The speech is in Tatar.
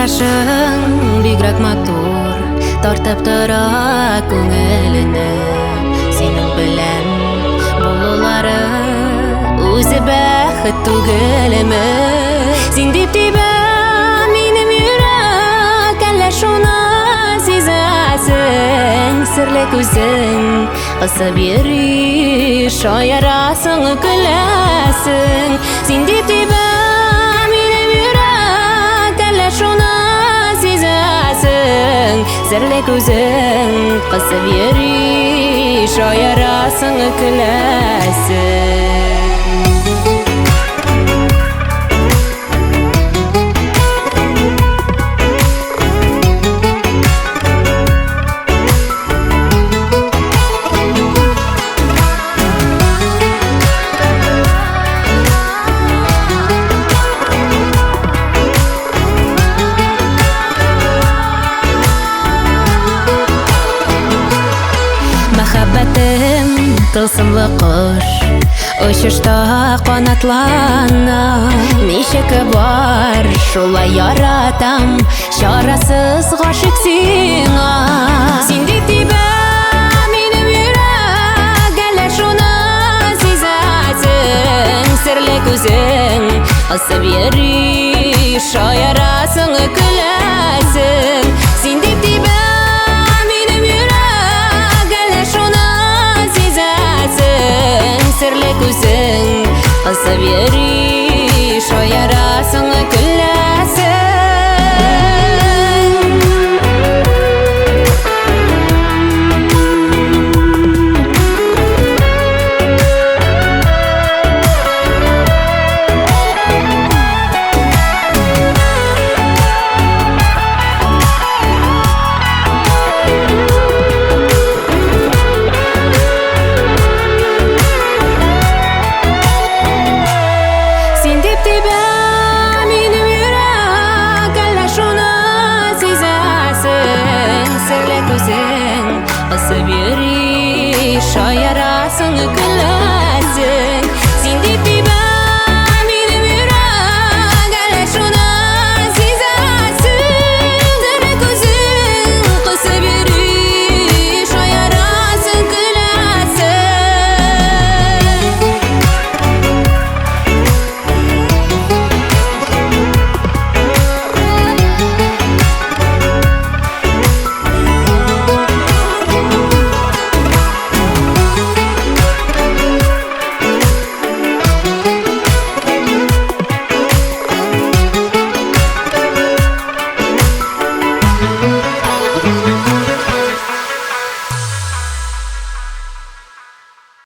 Карашың бигрәк матур, тартып тора күңелене. Синең белән булулары үзе бәхет түгелме? Син дип тибә минем йөрәк, әллә шуны сизәсең? Серле күзең кысып йөри, шаярасың, көләсең. Син дип тибә минем йөрәк, әллә шуны сизәсең? Серле күзең кысып йөри, шаярасың, көләсең. Мәхәббәтем тылсымлы кош, очышта канатлана. Ничек бар, шулай яратам, чарасыз гашыйк сиңа. Син дип тибә минем йөрәк, әллә шуны сизәсең? Серле күзең кысып йөри, шаярасың, көләсең. Син дип тибә минем йөрәк, әллә шуны сизәсең? Серле күзең кысып йөри, шаярасың, көләсең. Син дип тибә минем йөрәк, әллә шуны сизәсең? Серле күзең кысып йөри, шаярасың, көләсең.